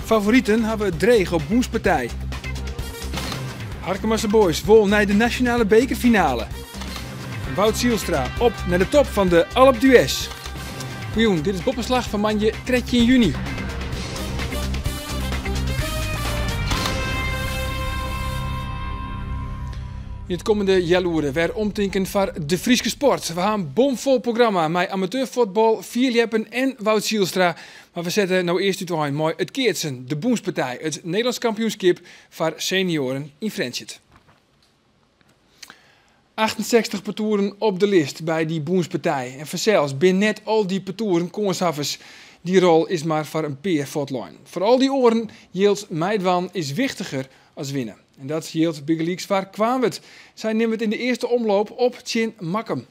Favoriten hawwe it dreech op bûnspartij. Harkemase Boys wol nei de nasjonale bekerfinale. En Wout Zijlstra op nei de top fan de Alpe d'Huez. Goejûn, dit is Boppeslach fan moandei 13 juny. Yn it kommende healoere wer omtinken foar de Fryske sport. We ha in bomfol programma mei amateurfuotbal, fierljeppen en Wout Zijlstra. Mar we sette no earst útein mei it keatsen, de bûnspartij, it Nederlânsk kampioenskip foar senioaren yn Frjentsjer. 68 partoeren op de list by dy bûnspartij. En fansels binne net al dy partoeren kânshawwers. Dy rol is mar foar in pear fuortlein. Foar al dy oaren jildt meidwaan is wichtiger as winne. En dat jildt bygelyks foar Koarnwert. Sy nimme it yn de earste omloop op tsjin Makkum.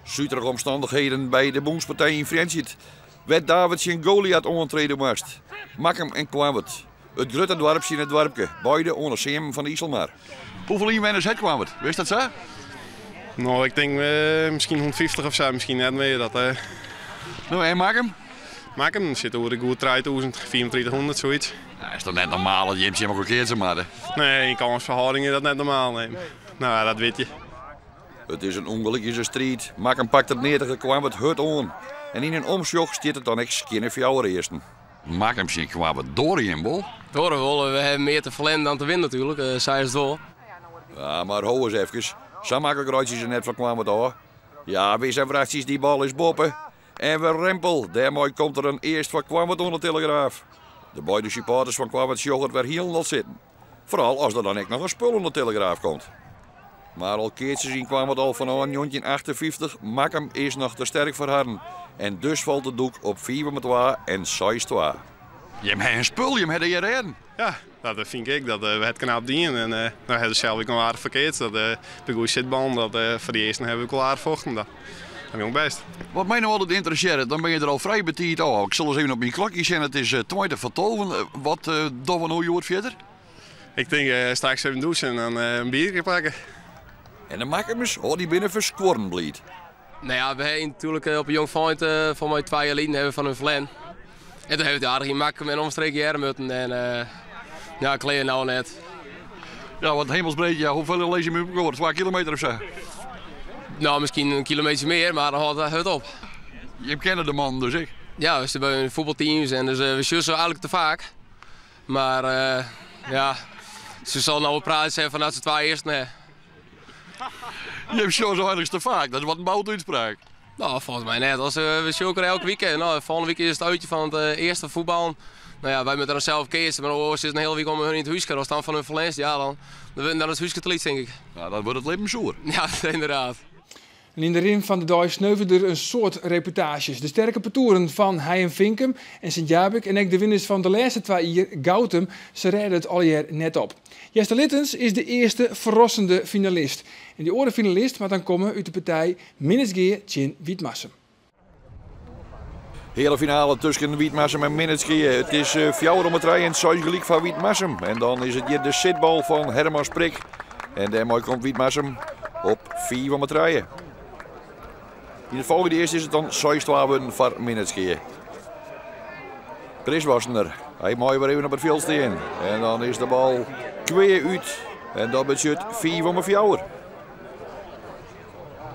Suterige omstannichheden by de bûnspartij yn Frjentsjer, wêr't David tsjin Goliath oantrede moast. Makkum en Koarnwert. It grutte doarp tsjin it doarpke, beide oan de seamen fan de Iselmar. Hoefolle ynwenners hat Koarnwert? Witst dat sa? No, ik tink miskien 150 of sa, miskien net mear. Dat, No, en Makkum? Makkum sit oer de goed 3000, 3500, soiets. Ja, is toch net normaal dat jim tsjin elkoar keatse moatte? Nee, yn kânsferhâlding is dat net normaal, nee. No ja, dat wit je. It is in ûngelikjese striid. Makkum pakt it neatige Koarnwert hurd oan. En yn in omsjoch stiet it dan ek skjinne fjouwer earsten. Makkum tsjin Koarnwert, doare jim wol? Doare wol, we hawwe mear te ferlern dan te winnen natuerlik, sa is it wol. Ja, mar ho ris efkes, sa maklik reitsje se net fan Koarnwert ôf. Ja, wis en wrachtsjes, dy bal is boppe. En wer rempel, dêrmei komt der in earst foar Koarnwert oan de telegraaf. De beide supporters fan Koarnwert sjogge it wer hielendal sitten. Foaral as der dan ek noch in spul oan de telegraaf komt. Mar al keatse se yn Koarnwert al fanôf 1958, Makkum is noch te sterk foar harren. En dus falt it doek op fiif om twa en seis twa. Jim ha in spul, jim ha de rêden. Ja, dat fyn ik ek. Dat we het knap dien. En no ha se sels ek noch aardich ferkeatst. Dat de goede sitballen, dat foar de earsten hawwe we ek wol aardich fochten. Dat wie bêst. Wat my no altyd ynteressearret, dan binne je der al frij betiid ôf. Ik sil ris even op myn klokje sjen, it is 20 foar tolven. Wat dogge we no hjoed fierder? Ik tink straks even dûse en dan in bierke pakke. En de Makkumers, oh, dy binne ferskuorren bliid. Nou ja, we hawwe natuerlik op 'e Jong-Feint foar my 2 jier lyn hawwe we fan hun ferlern. En toen hawwe we it aardich yn Makkum en omstreken hearre mutten en ja, klear no net. Ja, want hemelsbreed, ja, hoefolle lizze jim op elkoar? 2 kilometer of sa? Nou, miskien in kilometer mear, mar dan hâldt it hurd op. Jim kenne de mannen dus ek? Ja, we sitte by hun fuotbalteams en dus we sjogge se eigenlik te faak. Mar ja, se sal no wol praten fan dat se 2 earsten ha. Jim sjogge se eigenlik te faak, dat is wat in boute útspraak. No, folgens my net. As, we sjogge elkoar elke wike. No, folgjende wike is it uitje fan it earste fuotballen. No ja, wy moatte dan sels keatse, mar oars is it in hiele wike om hun yn it húske. As dan fan hun ferlernst, ja, dan, dan is it húske te lyts, tink ik. Ja, dan wurdt it libben soer. Ja, ynderdaad. En yn de rin fan de dei sneuvelen der in soad reportaazjes. De sterke partoeren fan Heien-Finkum en Sint Jabik en ek de winners fan de lêste 2 jier, Goutum, se rêde it allegear net op. Jester Littens is de earste ferrassende finalist. En dy oare finalist moat dan komme út de partij Minnertsgea tsjin Wytmarsum. Heale finale tusken Wytmarsum en Minnertsgea. It is fjouwer om 'e trije en seis gelyk foar Wytmarsum. En dan is it hjir de sitbal fan Herman Sprik. En dêrmei komt Wytmarsum op fiif om 'e trije. Yn it folgjende earst is it dan 6-2 wurden foar Minnertsgea. Chris Wassener, hy mei wer even op it fjild stean. En dan is de bal kwea út. En dat betsjut fiif om 'e fjouwer.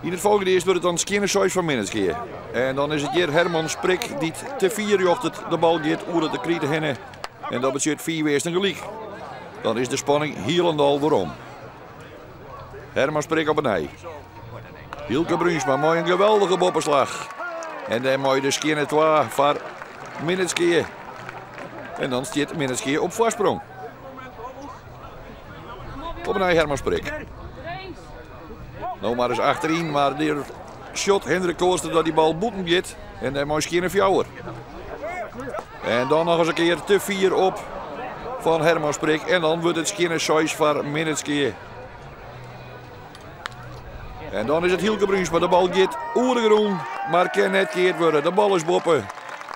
Yn it folgjende earst wurdt it dan skjinne seis foar Minnertsgea. En dan is it hjir Herman Sprik dy't te fier rjochtet. De bal giet oer de krite hinne. En dat betsjut fiif earsten gelyk. Dan is de spanning hielendal werom. Herman Sprik op 'e nij. Hielke Bruinsma mei in geweldige boppeslach. En dêrmei de skjinne twa foar Minnertsgea. En dan stiet Minnertsgea op foarsprong. Op 'e nij Herman Sprik. No mar ris achteryn, mar der sjocht Hendrik Koolstra dat dy bal bûten giet. En dêrmei skjinne fjouwer. En dan noch ris in kear te fier op fan Herman Sprik. En dan wurdt it skjinne seis foar Minnertsgea. En dan is it Hielke Bruinsma. De bal giet oer de grûn, mar kin net keard wurde. De bal is boppe.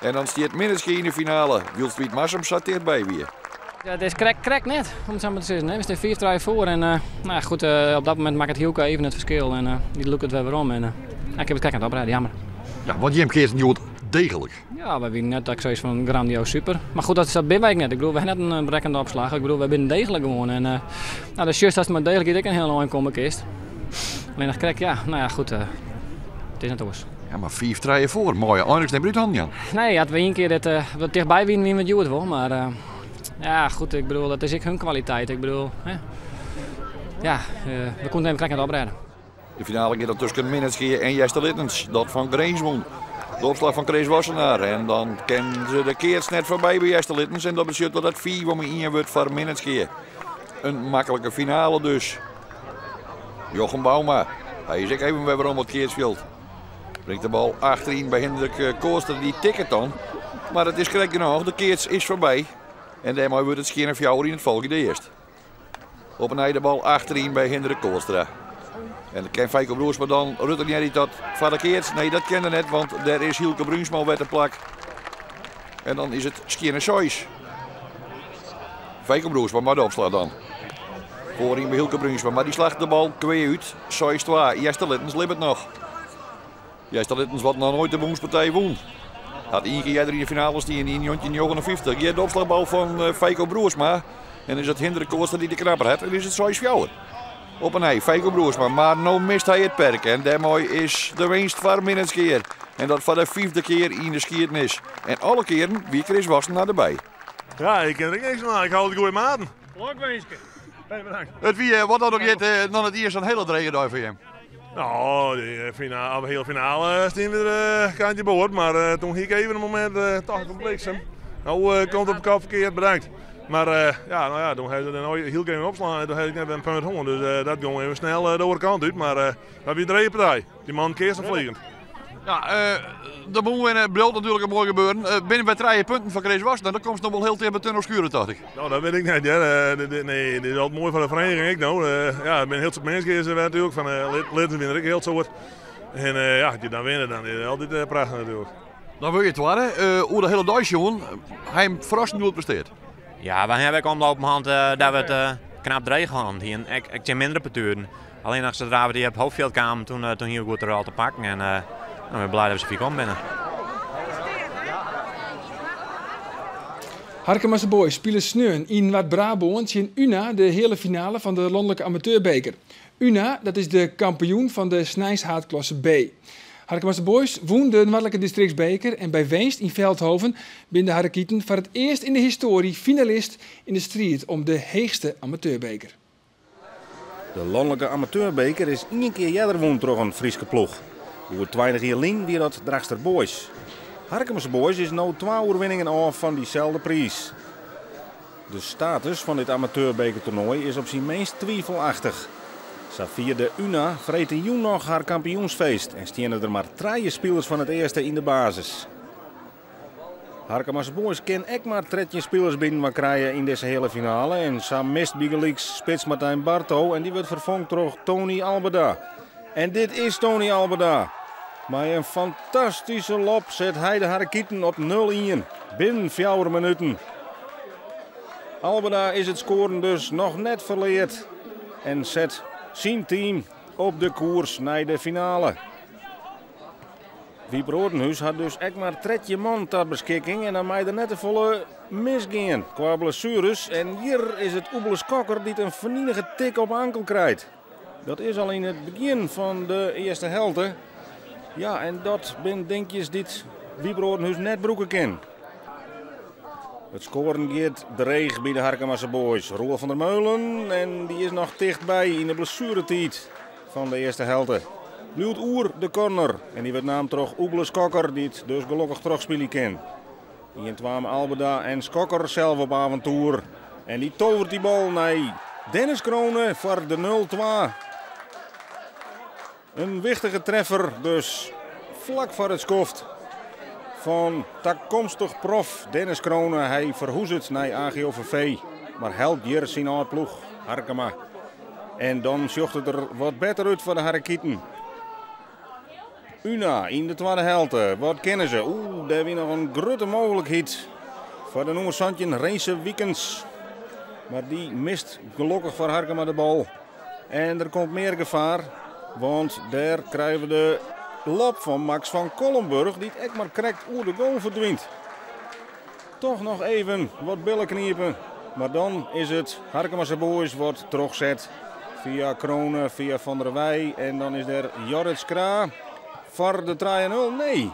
En dan stiet Minnertsgea yn de finale, wylst Wytmarsum sa tichtby wie. Ja, it is krekt net, om it sa mar te sizzen. We stean 5-3 foar en nou ja, goed, op dat momint makket Hielke even it ferskil en dy lûkt it wer werom. En ik ha it krekt net oprêden, jammer. Ja, want jim keatsen hjoed Degelijk. Ja, wy wiene net dat ik sis fan grandioos super. Mar goed, dat binne wy ek net. Ik bedoel, we ha net in brekkende opslach. Ik bedoel, wy binne degelik gewoan. En nou, dan sjochst datst mei degelikheid ek in hiel ein komme kinst. Allinnich krekt, ja, no ja, goed, it is net oars. Ja, mar 5-3 foar, moai einliks net mear út hannen jaan. Nee, as we ien kear dit wat tichtby wiene, wiene we it hjoed wol. Mar ja, goed, ik bedoel, dat is ek hun kwaliteit. Ik bedoel, hè. Ja, we koene it even krekt net oprêde. De finale giet dan tusken Minnertsgea en Easterlittens, dat fan Grins wûn. De opslach fan Chris Wassenaar en dan kin se de keats net foarby by Easterlittens en dat betsjut dat it 5-1 wurdt foar Minnertsgea. In maklike finale dus. Jochem Bouma, hy is ek even wer werom op it keatsfjild. Bringt de bal achteryn by Hendrik Kooster, dy tikket dan. Mar it is krekt genôch, de keats is foarby. En dêrmei wurdt it skjinne fjouwer yn it folgjende earst. Op 'e nij de bal achteryn by Hendrik Kootstra. En kin Feiko Broersma dan retournearje tot foar de keats? Nee, dat kin er net, want dêr is Hielke Bruinsma alwer te plak. En dan is it skjinne seis. Feiko Broersma mei de opslach dan. Foaryn by Hielke Bruinsma, mar dy slacht de bal kwea út. 6-2. Easterlittens libbet noch. Easterlittens wat noch noait de bûnspartij wûn. Hat ien kear earder yn de finale stien yn 1959. Hjir de opslachbal fan eh, Feiko Broersma. En is it Hindrik Kootstra dy't de knapper hat en is it 6-4. Op 'e nij Feiko Broersma, mar no mist hy it perk. En dêrmei is de winst foar Minnertsgea. En dat foar de fyfde kear yn de skiednis. En alle kearen wie Chris Wassenaar derby. Ja, ik kin der ek niks oan. Ik hou it goeie maten. Lokwinske. Hey, bedankt. It wie, eh, wat dat ook giet, eh, noch net iens in hiele drege dei foar jim. No, de finale, de hiele finale stiene we der kantje board, mar toen hie ik even in momint toch in bliksem. No komt op kop ferkeard, bedankt. Mar ja, no ja, toen ha se der no hiel even opslaan en toen ha ik net in punt hân, dus dat gong even snel de oare kant út. Mar dat wie in drege partij. Dy man keatst fliegend. Ja, de bûn winne bliuwt natuerlik in moai gebeuren. Binne wy trije punten foar Chris Wassenaar, dan komst noch wol hiel ticht by Tunno Schurer, tocht ik. No, dat wit ik net, hear. Nee, dit is altyd moai foar de vereniging ek no. Ja, der binne hiel soad minsken is der natuerlik, fan Littens binne der ek hiel soad. En ja, as je dan winne, dan is it altyd prachtich natuerlik. Dan wurde je twadde. Oer de hiele dei sjoen, ha jim ferrassend goed presteard. Ja, wy hawwe ek omlopen hân dat we it knap dreech hân hienen, ek tsjin mindere parturen. Allinnich sadra we dy op it hoofdfjild kamen, toen toen hiene we goed de rol te pakken en no, we binne blij dat we sa fier kommen binne. Harkemase Boys spile sneon yn Noard-Brabân tsjin UNA de heale finale fan de lanlike amateurbeker. UNA, dat is de kampioen fan de sneinshaadklasse B. Harkemase Boys wûn de noardlike distriktsbeker en by winst yn Veldhoven binne de Harrekieten foar it earst yn de histoarje finalist yn de striid om de heechste amateurbeker. De lanlike amateurbeker is ien kear earder wûn troch in Fryske ploech. Goed 20 jier lyn wie dat Drachtster Boys. Harkemase Boys is no twa oerwinningen ôf fan dyselde priis. De status fan dit amateurbekertoernoai is op syn minst twivelachtich. Sa fierde UNA freedtejûn noch har kampioensfeest en stiene der mar trije spilers fan it earste yn de basis. Harkemase Boys kin ek mar 13 spilers byinoar krije yn dizze heale finale en sa mist bygelyks spits Martijn Barto en dy wurdt ferfongen troch Tony Alberda. En dit is Tony Alberda. Mei in fantastyske lob set hy de Harrekieten op 0-1 binnen 4 minuten. Alberda is it skoaren dus noch net ferleard en set syn team op de koers nei de finale. Wieb Rodenhuis hat dus ek mar 13 man ta beskikking en dan mei der net te folle misgean kwa blessueres. En hjir is it Oebele Skokker dy't in fernienige tik op 'e ankel krijt. Dat is al yn it begjin fan de earste helte. Ja, en dat binne dinkjes dy't Wieb Rodenhuis net brûke kin. It skoaren giet dreech by de Harkemase Boys. Roel van der Meulen en dy is noch tichtby yn de blessueretiid fan de earste helte. Bliuwt oer de corner en dy wurdt naam troch Oebele Skokker, dy't dus gelokkich trochspylje kin. 1-2 mei Alberda en Skokker sels op aventoer. En dy toveret dy bal nei Dennis Krone foar de 0-2. In wichtige treffer dus flak foar it skoft fan takomstich prof Dennis Krone. Hy ferhûzet nei AGOVV, mar helpt hjir syn âld ploech Harkema. En dan sjocht it der wat better út foar de Harrekieten. UNA yn de twadde helte. Wat kinne se? Oeh, dêr wie noch in grutte mooglikheid foar de nûmer 17, Rense Wiekens. Mar dy mist gelokkich foar Harkema de bal. En der komt mear gefaar, want dêr krije we de lob fan Max van Kollenburg dy't ek mar krekt oer de goal ferdwynt. Toch noch even wat billen knipen, mar dan is it Harkemase Boys wat trochset fia Krone, fia Van der Weij en dan is der Jorrit Schra foar de 3-0. Nee.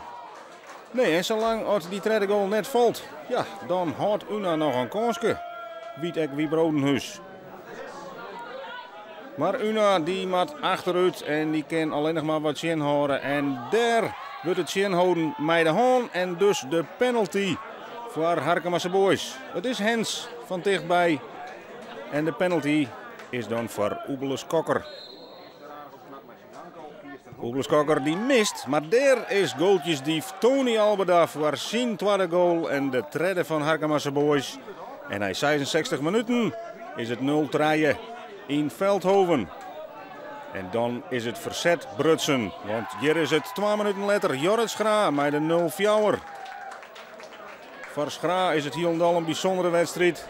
Nee, en salang as dy tredde goal net falt, ja, dan hâldt UNA noch in kânske, wit ek Wieb Rodenhuis. Mar UNA dy moat achterút en dy kin allinnich mar wat tsjinhâlde. En dêr wurdt it tsjinholden mei de hân en dus de penalty foar Harkemase Boys. It is hands fan tichtby en de penalty is dan foar Oebele Skokker. Oebele Skokker dy mist, mar dêr is goaltjesdief Tony Alberda foar syn twadde goal en de tredde fan Harkemase Boys. En nei 66 minuten is it 0-3 yn Veldhoven. En dan is it ferset brutsen, want hjir is it 2 minuten letter Jorrit Schra mei de 0-4. Foar Schra is it hielendal in bysûndere wedstriid.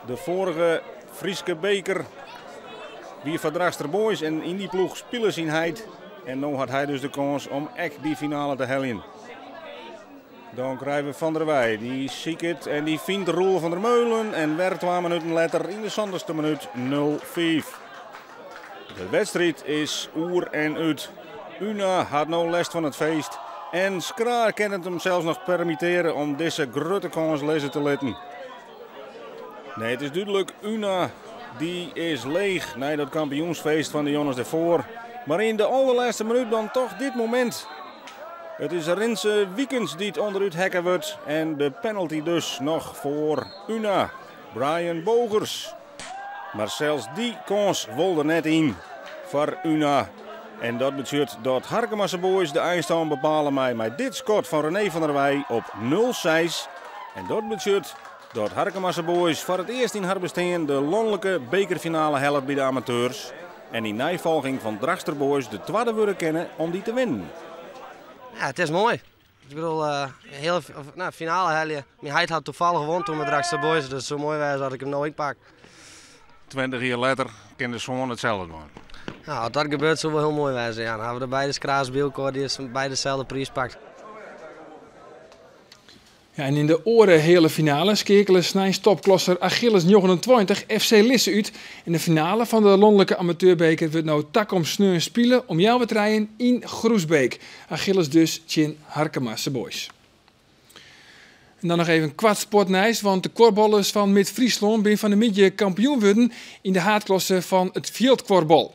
De foarige Fryske beker wie foar Drachtster Boys en yn dy ploech spile syn heit. En no hat hy dus de kâns om ek dy finale te heljen. Dan krije we Van der Weij, dy siket en dy fynt Roel van der Meulen en wer 2 minuten letter yn de 70ste minút 0-5. De wedstriid is oer en út. UNA hat no lêst fan it feest en Schra kin it him sels noch permitteare om dizze grutte kâns lizze te litten. Nee, it is dúdlik, UNA dy is leech nei dat kampioensfeest fan de jonges derfoar. Mar yn de alderlêste minút dan toch dit momint. It is Rinse Wiekens dy't ûnderút hekke wurdt en de penalty dus noch foar UNA. Brian Bogers. Mar sels dy kâns wol der net yn foar UNA. En dat betsjut dat Harkemase Boys de einstân bepale mei mei dit skot fan René van der Weij op 0-6. En dat betsjut dat Harkemase Boys foar it earst yn har bestean de lanlike bekerfinale hellet by de amateurs. En yn neifolging fan Drachtster Boys de twadde wurde kinne om dy te winnen. Ja, it is moai. Ik bedoel, hiele no, finale helje. Myn heit hat toevallig wûn toen mei Drachtster Boys, dus it soe moai wêze as ik him no ek pak. 20 jier letter kin de soan itselde dwaan. Ja, as dat gebeurt soe wol hiel moai wêze. Ja, dan hawwe we de beide Schra's by elkoar dy't beide deselde priis pakt. Ja, en yn de oare heale finale skeakele snein topklasser Achilles 29 FC Lisse út. En de finale fan de lanlike amateurbeker wurdt no takom sneon spile om healwei trijen yn Groesbeek. Achilles dus tsjin Harkemase Boys. En dan noch even koart sportnijs, want de kuorballers fan Mid-Fryslân binne fan 'e middei kampioen wurden yn de haadklasse fan it fjildkuorbal.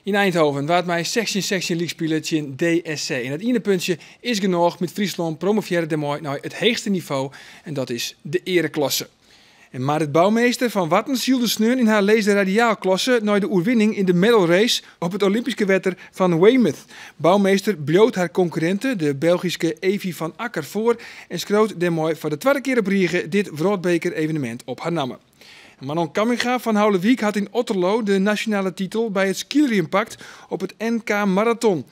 Yn Eindhoven waard mei 16-16 lyk spile tsjin DSC. En dat iene puntsje is genôch. Mid-Fryslân promovearre dêrmei nei it heechste nivo en dat is de eareklasse. En Marit Bouwmeester fan Warten sylde sneon yn har Laser Radialklasse nei de oerwinning yn de medal race op it Olympyske wetter fan Weymouth. Bouwmeester bliuwt har konkurrinte, de Belgyske Evi van Acker, foar en skriuwt dêrmei foar de twadde kear op rige dit wrâldbeker-evenemint op har namme. Manon Kamminga fan Haulerwyk hat yn Otterlo de nasjonale titel by it skeelerjen pakt op it NK Maraton.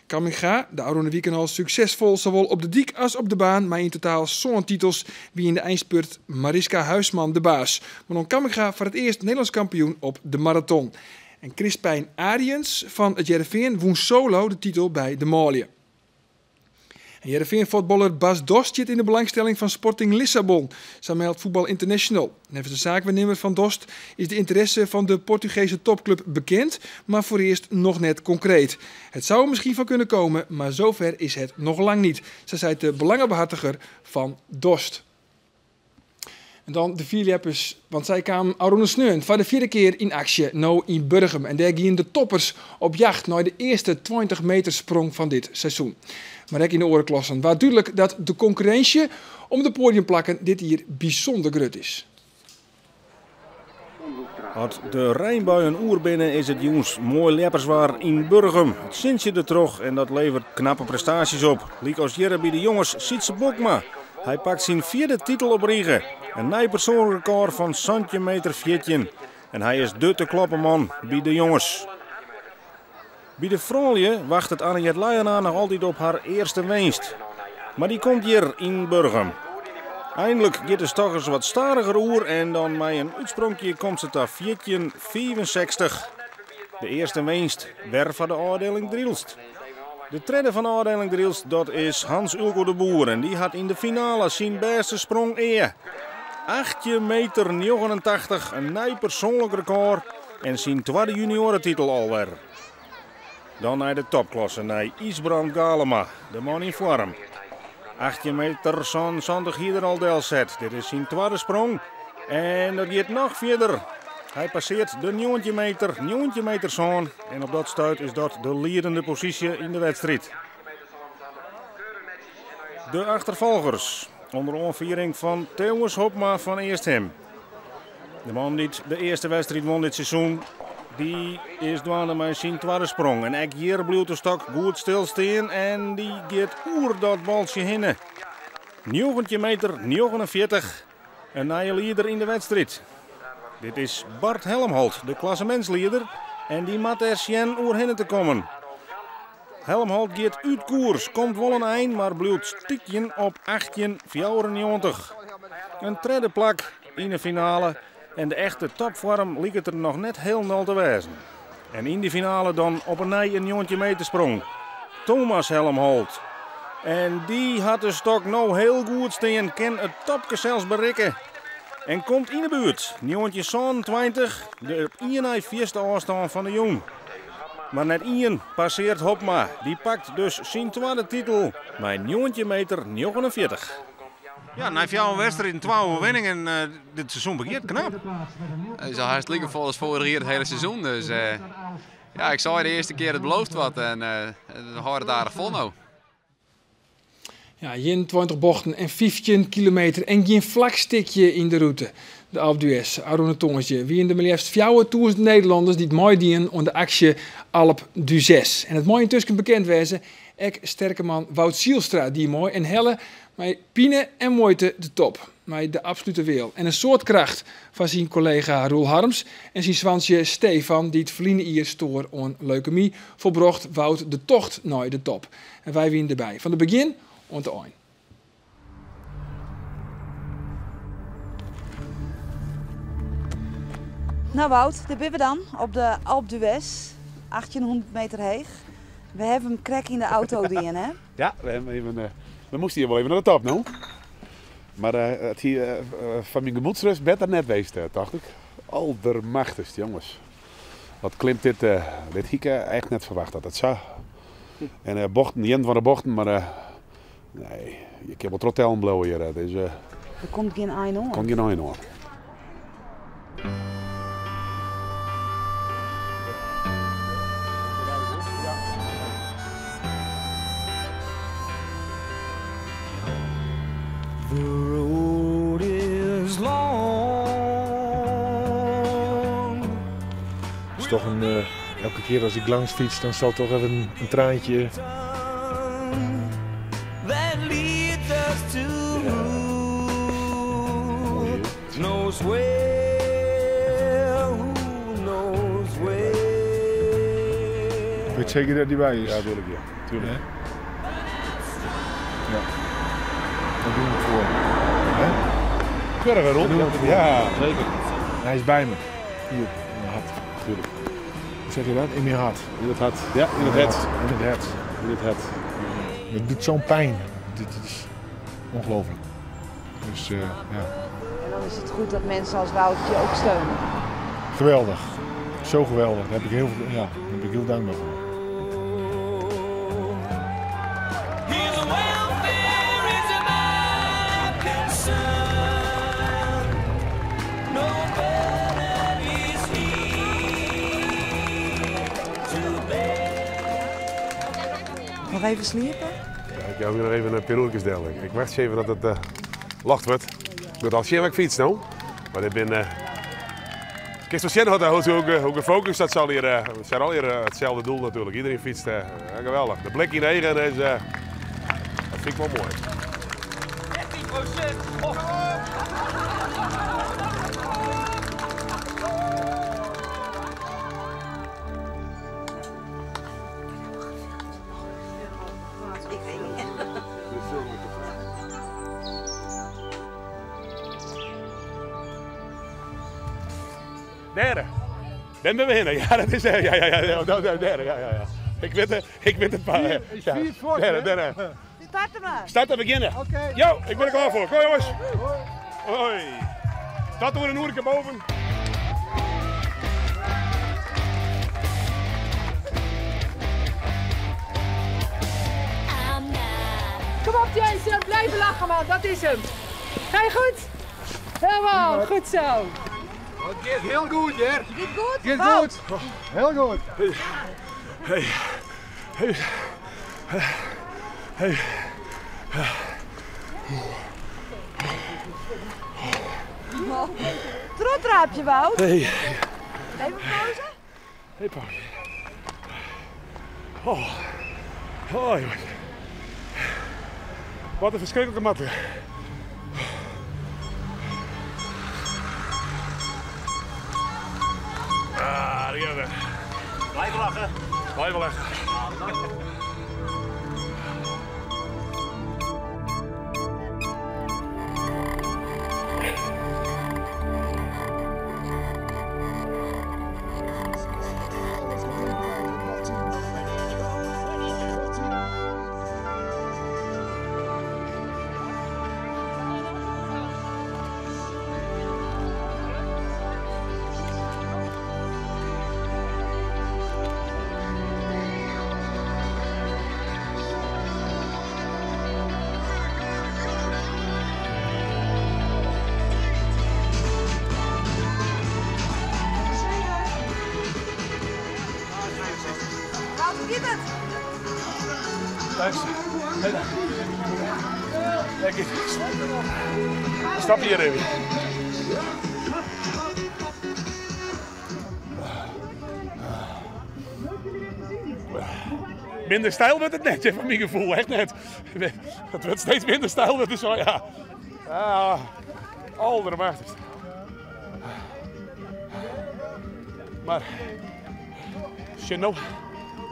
Kamminga, de ôfrûne wiken al suksesfol sawol op de dyk as op de baan, mei yn totaal sân titels, wie yn de einspurt Mariska Huisman de baas. Manon Kamminga foar it earst Nederlânsk kampioen op de maraton. En Crispijn Ariëns fan It Hearrenfean wûn solo de titel by de manlju. En Hearrenfean-fuotballer Bas Dost stiet yn de belangstelling fan Sporting Lissabon, sa meldt Voetbal International. Neffens de saakwaarnimmer fan Dost is de ynteresse fan de Portugese topklup bekend, mar foarearst noch net konkreet. Het zou er misschien van kunnen komen, maar zover is het nog lang niet, sa seit de belangebehartiger fan Dost. En dan de fierljeppers, want sy kamen ôfrûne sneon foar de fjirde kear yn aksje, no yn Burgum. En dêr giene de toppers op jacht nei de earste 20 meter sprong fan dit seizoen. Mar ek yn de oare klassen waard dúdlik dat de konkurrinsje om de poadiumplakken dit jier bysûnder grut is. As de reinbuien oer binne is it jûns moai ljepperswaar yn Burgum. It sintsje dertroch en dat leveret knappe prestaasjes op. Lykas hjir by de jonges Sytse Bokma. Hy pakt syn fjirde titel op rige. In nij persoanlik rekôr fan 17 meter 14. En hy is de te kloppen man by de jonges. By de froulju wachtet Anriette Leijenaar noch altyd op har earste winst. Mar dy komt hjir yn Burgum. Einlik giet de stokkers wat stadiger oer en dan mei in útspronkje komt se ta 14,65. De earste winst wer foar de ôfdieling Drylst. De tredde fan de ôfdieling Drylts, dat is Hans Ulco de Boer en dy hat yn de finale syn bêste sprong ea. 18 meter 89, in nij persoanlik rekôr en syn twadde junioaretitel alwer. Dan nei de topklasse, nei Ysbrand Galema, de man yn foarm. 18 meter 77 hie er al delset. Dit is syn twadde sprong en dat giet noch fierder. Hy passeart de 19 meter, 19 meter 7 en op dat stuit is dat de liedende posysje yn de wedstriid. De achterfolgers, ûnder oanfiering fan Theunis Hobma fan Easthim. De man dy't de earste wedstriid won dit seizoen, dy is dwaande mei syn twadde sprong. En ek hjir bliuwt de stok goed stilstean en dy giet oer dat baltsje hinne. 19 meter 49, in nije lieder yn de wedstriid. Dit is Bart Helmholt, de klassemintslieder, en dy moat der sjen oerhinne te kommen. Helmholt giet út koers, komt wol in ein, mar bliuwt stykjen op 18,94. In tredde plak yn de finale en de echte topfoarm liket der noch net hielendal te wêzen. En yn dy finale dan op 'e nij in 19 meter sprong. Thomas Helmholt. En dy hat de stok no hiel goed stean, kin it topke sels berikke. En komt yn 'e buert, 1927, de op ien nei fierste ôfstân fan de jûn. Mar net ien passeart Hobma. Dy pakt dus syn twadde titel mei 19 meter 49. Ja, nei fjouwer wedstriden, twa oerwinningen, dit seizoen begjint knap. Het is al hartstikke vol als vorig jaar het hele seizoen. Dus ja, ik zei de eerste keer het belooft wat en we houden het aardig vol nou. Ja, 21 bochten en 15 kilometer en gjin flak stikje yn de rûte. De Alpe d'Huez, ôfrûne tongersdei, wiene der mar leafst 4000 Nederlanners dy't meidienen oan de aksje Alpe d'Huez. En it mei yntusken bekend wêze, ek sterke man Wout Zijlstra die mei en helle mei pine en muoite de top. Mei de absolute wil en in soad kracht fan syn kollega Roel Harms en syn soantsje Stefan, dy't ferline jier stoar oan leukemy, folbrocht Wout de tocht nei de top. En wy wiene derby, fan it begjin oant de ein. Nou Wout, dêr binne we dan op de Alpe d'Huez, 1800 meter heech. We hawwe him krekt yn de auto dien, hè? Ja, we, hawwe even, we moasten hjir wol even nei de top no. Mar it hie foar myn gemoedsrêst better net west, tocht ik. Aldermachtichst, jonges. Wat klimt dit, dit hie ik echt net ferwachte dat it sa. En bochten, ien fan de bochten, mar nee, je kinne wol trochtellen bliuwe hjir. It is, Der komt gjin ein oan. Der komt gjin ein oan. The road is long. Het is toch een, elke keer als ik langs fiets, dan zal toch even een traantje. That leads us to who knows where, who knows where. Ik weet zeker dat hij bij is. Ja, tuurlijk, ja. Tuurlijk. Ja. Ja. Daar doen we het voor. Hè? Keurig, Roel. Daar doen we het voor. Ja, zeker. Hij is bij me. Hier, in mijn hart. Tuurlijk. Hoe zeg je dat? In mijn hart. In het hart. Ja, in het In hart. In het hart. In het hart. Het doet zo'n pijn. Dit is ongelooflijk. Dus ja. En dan is het goed dat mensen als Wout je ook steunen. Geweldig. Zo geweldig. Daar heb ik heel veel, ja, daar ben ik heel dankbaar voor. His welfare is my concern. No burden is he to bear. Nog even sliepen? Ja, ik ga nog even een peroertjes delen. Ik wacht even dat het lacht wordt. Ik moet al zien waar ik fiets nou. Maar ik ben, ik kan zo zien dat hoe gefocust dat zal hier, we zijn al hier hetzelfde doel natuurlijk. Iedereen fietst, ja, geweldig. De blik in de eigen is, dat vind ik wel mooi. 13%. Ik weet niet. Derde. Ben we winnen. Ja, dat is, ja, ja, ja, ja, dat, dat, derde. Ja, ja, ja. Ik wit, ik wit het maar. Is vier voort, Daar, hè? daar. Start maar. Start en beginnen. Oké. Jo, ik ben er klaar voor. Kom jongens. Hoi. Dat door een oerke boven. Kom op Jason, blijf lachen man, dat is hem. Ga je goed? Helemaal, goed zo. Het gaat heel goed, hè? Gaat goed? Gaat Wout. goed. Heel goed. Hey. Hey. Hey. Trotraapje, Wout. Hey. Even pauze. Hey, pauze. Oh. Oh, jongens. Wat een verschrikkelijke matte. Ah, die hebben we. Blijven lachen. Blijven lachen. Wout, hoe gaat het? Luister. Lekker. Stap hier even. Minder stijl wordt het net, hè, van mijn gevoel. Echt net. Het wordt steeds minder stijl. Het is zo, ja. Ah, allermachtigst. Maar, als je nou,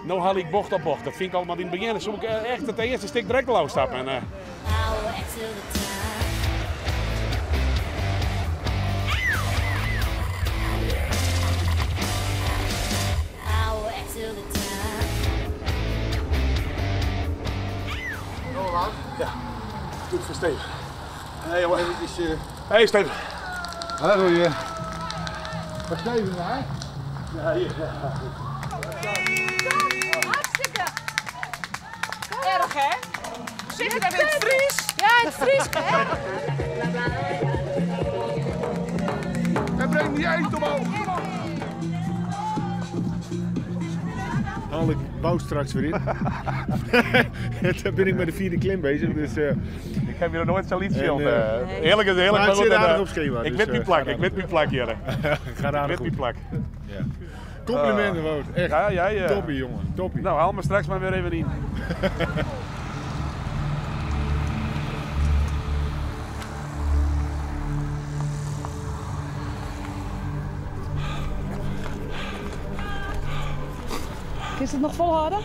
nou haal ik bocht op bocht. Dat vind ik allemaal in het begin. Dan moet ik echt het eerste stuk direct al afstappen. En, Ja, goed voor Steven. Hey jongen. Eventjes, Hey Steven. Hallo je. Waar Steven naar? Ja, hier. Ja. Hartstikke. Erg hè? Zit je daar in het Fries? Ja, in het Fries. Hè? En breng die eind omhoog. Haal ik Wout straks weer in. Daar ben ik met de vierde klim bezig. Dus, Ik heb hier nog nooit zo'n lied En, gespeeld. Heerlijk, heerlijk. Maar het goed, zit en, aardig op schema. Ik dus, weet mijn plak, gaat ik weet mijn plak hier. Gaat Ik aardig weet mijn goed. plak. Ja. Complimenten Wout, echt. Ja, jij, Toppie jongen, toppie. Nou, haal me straks maar weer even in. Kun je het nog volhouden?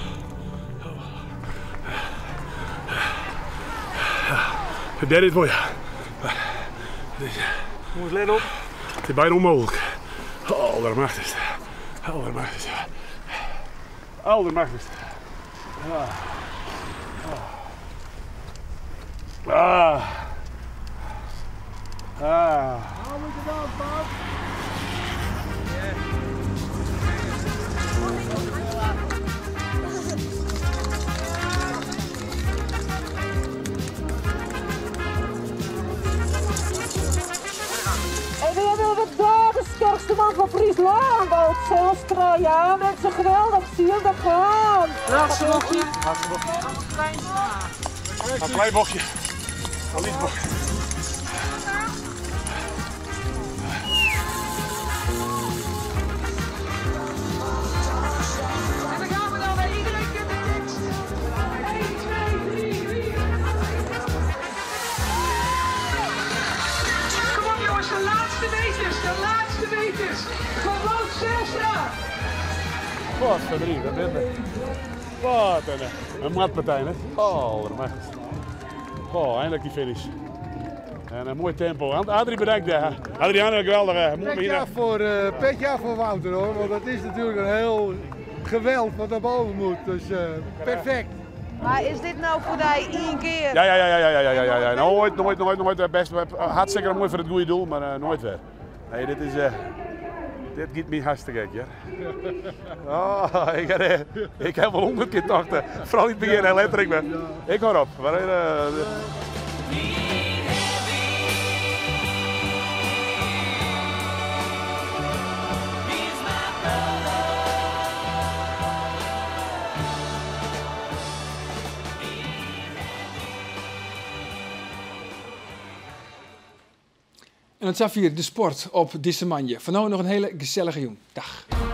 De derde is mooi. Jongens, let op. Het is bijna onmogelijk. Allermachtigste. Allermachtigste. Allermachtigste. Ah. Ah. Ah. En we hebben we daar de sterkste man van Friesland, Wout Zijlstra. Ja, mensen, geweldig. Zie hem daar gaan. Laatste bochtje. Laatste bochtje. Een klein bochtje. Een lief bochtje. En dan gaan we dan bij iedereen kent de tekst. 1, 2, 3, 4. Kom op jongens, de laatste meters, de laatste meters. Van Wout Zijlstra. Wat verdriet, dat is het. Wat een matpartij, hè? Allermachtigste. Oh, eindelijk die finish. En een mooi tempo. Adrie, bedankt. hè. Adriaan, geweldig. hè. Moet Petje af voor, petje af voor Wouter hoor, want dat is natuurlijk een heel Geweld wat naar boven moet, dus perfect. Maar is dit nou foar dy ien kear? Ja. Noait, noait, noait, noait. Best, hartstikke moai foar it goede doel, mar noait wer. Nee, dit is, dit giet my hartstikke gek, ja. Oh, ik ha wol 100 kear tocht, foaral yn it begjin en letter ek wer. Ik hâld op. Maar, En dat safier de sport op dizze moandei. Foar no noch in hiele gesellige jûn. Dag.